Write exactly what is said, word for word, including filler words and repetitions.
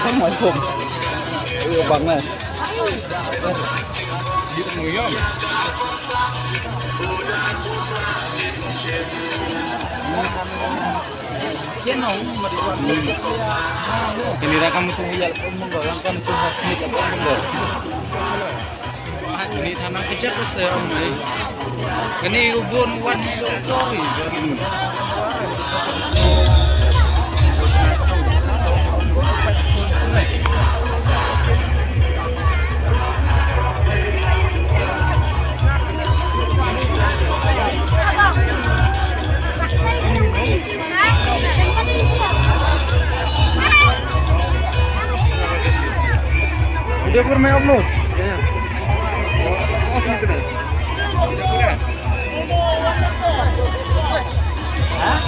Mai pum. Bang na. Kini rakam tu ya pun menggo, rakam tu hasnit pun menggo. Ni thanang kejap pasti ramai. Kani ubun wan sorry. Udah pernah upload? Ya, ya. Off gitu deh. Hah?